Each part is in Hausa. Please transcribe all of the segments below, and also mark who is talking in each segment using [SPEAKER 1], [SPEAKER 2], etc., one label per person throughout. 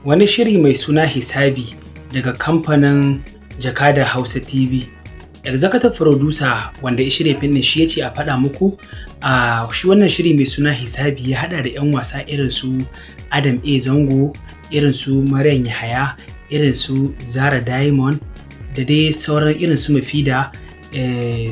[SPEAKER 1] Wani shiri mai suna Hisabi daga kamfanin Jakada Hausa TV. Executive producer wanda ya shirya fim ɗin shi ya ce a faɗa muku a shi wannan shiri mai suna Hisabi ya haɗa da 'yan wasa irin su Adam A. Zango, irin su Maryam Yahaya, irin su Zara Diamond da dai sauran irin su Mufida,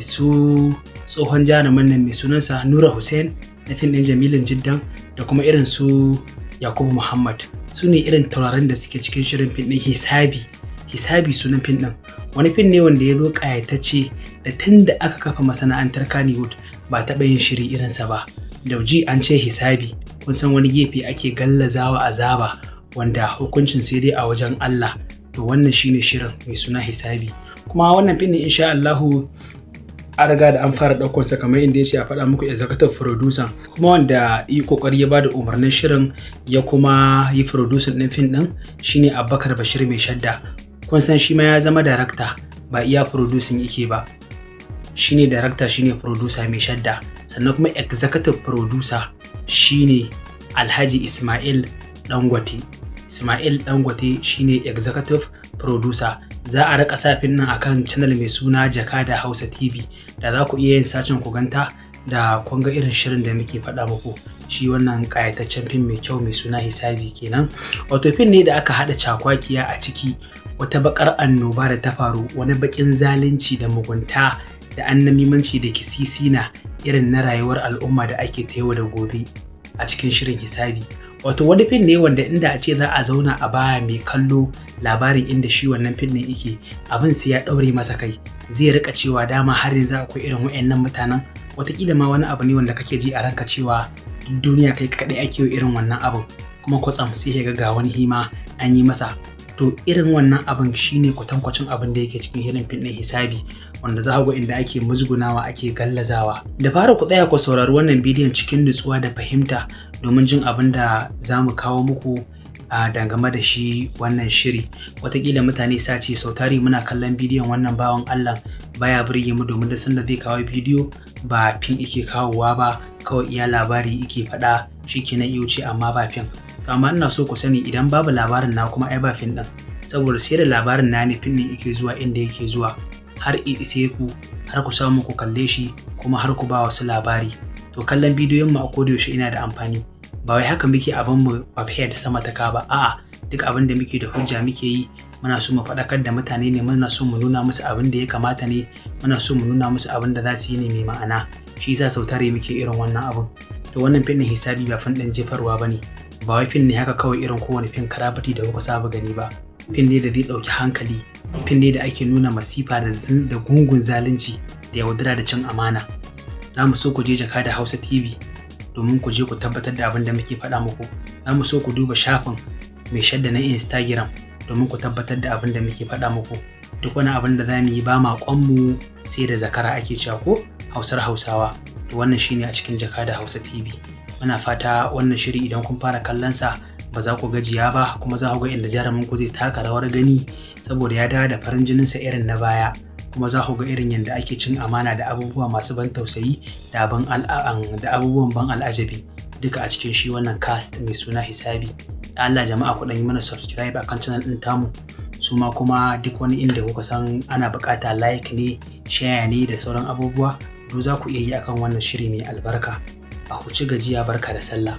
[SPEAKER 1] su tsohon jarumin nan mai sunansa Nura Hussein na fim ɗin Jamilun Jiddan, da kuma irin su Yakubu Muhammad. Su ne irin taurarin da suke cikin shirin fim ɗin Hisabi. Hisabi sunan fim ɗin. Wani fim ne wanda ya zo ƙayatacce da tun da aka kafa masana'antar Kannywood ba taɓa yin shiri irinsa ba. Da ji an ce hisabi, kun san wani gefe ake gallazawa azaba wanda hukuncin sai dai a wajen Allah. To, wannan shine shirin mai suna Hisabi. Kuma wannan fim ɗin, insha Allahu, an riga da an fara ɗaukarsa kamar inda ya ce a faɗa muku executive producer, kuma wanda yi kokari ya bada umarnin shirin ya kuma yi producer ɗin fim ɗin, shine Abubakar Bashir Mai Shadda. Kun san shi ma ya zama director, ba iya producing yake ba. Shine director, shine producer, Mai Shadda. Sannan kuma executive producer shine Alhaji Ismail Dangote. Ismail Dangote shine executive producer. Za a rika sa fim nan akan channel mai suna Jakada Hausa TV, da za ku iya yin searching ku ganta, da kun ga irin shirin da muke faɗa muku. Shi wannan ƙayataccen fim mai kyau mai suna Hisabi kenan. Wato fim ne da aka haɗa cakwakiya a ciki, wata bakar annoba da ta faru, wani baƙin zalunci da mugunta da annamimanci da kisisina irin na rayuwar al'umma da ake ta yau da gobe a cikin shirin Hisabi. Wato wani fim ne wanda inda a ce za a zauna a baya mai kallo labarin inda shi wannan fim ɗin yake, abin sai ya ɗaure masa kai, zai rika cewa dama har yanzu akwai irin waɗannan mutanen. Wataƙila ma wani abu ne wanda kake ji a ranka cewa duk duniya kai kaɗai ake yi irin wannan abin, kuma kwatsam sai ka ga wani hima an yi masa. To, irin wannan abin shine kwatankwacin abin da yake cikin irin fim ɗin Hisabi, wanda za ga inda ake musgunawa, ake gallazawa. Da fara ku tsaya ku saurari wannan bidiyon cikin nutsuwa da fahimta domin jin abin da za mu kawo muku a dangane da shi wannan shiri. Watakila mutane sa ce sau tari muna kallon bidiyon wannan bawan Allah baya burge mu, domin da sanda zai kawo bidiyo ba fim yake kawowa ba, kawai iya labari yake faɗa shikenan ya wuce, amma ba fim. To, amma ina so ku sani, idan babu labarin na kuma ai ba fim ɗin, saboda sai da labarin na ne fim ɗin yake zuwa inda yake zuwa har ise ku, har ku samu ku kalle shi, kuma har ku ba wasu labari. To, kallon bidiyon mu a koda yaushe ina da amfani. Ba wai haka muke abin mu head sama ta ka ba, a'a, duk abin da muke da hujja muke yi. Muna so mu faɗakar da mutane ne, muna so mu nuna musu abin da ya kamata ne, muna so mu nuna musu abin da za su yi ne mai ma'ana. Shi yasa sau tare muke irin wannan abin. To, wannan fim ɗin Hisabi ba fim ɗin jefarwa ba ne, ba wai fim ne haka kawai irin kowane fim karabati da kuka saba gani ba. Fim ne da zai ɗauki hankali, fim ne da ake nuna masifa da gungun zalunci da yaudara da cin amana. Za mu so ku je Jakada Hausa TV domin ku je ku tabbatar da abin da muke faɗa muku. Za mu so ku duba shafin Mai Shadda na Instagram domin ku tabbatar da abin da muke faɗa muku. Duk wani abin da za mu yi, ba ma mu sai da zakara ake cewa, ko Hausar Hausawa. To, wannan shine a cikin Jakada Hausa TV. Muna fata wannan shiri, idan kun fara kallon sa, ba za ku gajiya ba, kuma za ku ga inda jarumin ku zai taka rawar gani saboda ya dawo da farin jininsa irin na baya. Kuma za ku ga irin yadda ake cin amana da abubuwa masu ban tausayi da abubuwan ban al'ajabi duka a cikin shi wannan cast mai suna Hisabi. Da Allah jama'a, ku dan yi mana subscribe akan channel din tamu. Su ma kuma duk wani inda kuka san ana bukata, like ne, share ne, da sauran abubuwa, duk za ku iya yi akan wannan shiri mai albarka. A huci gajiya, barka da sallah.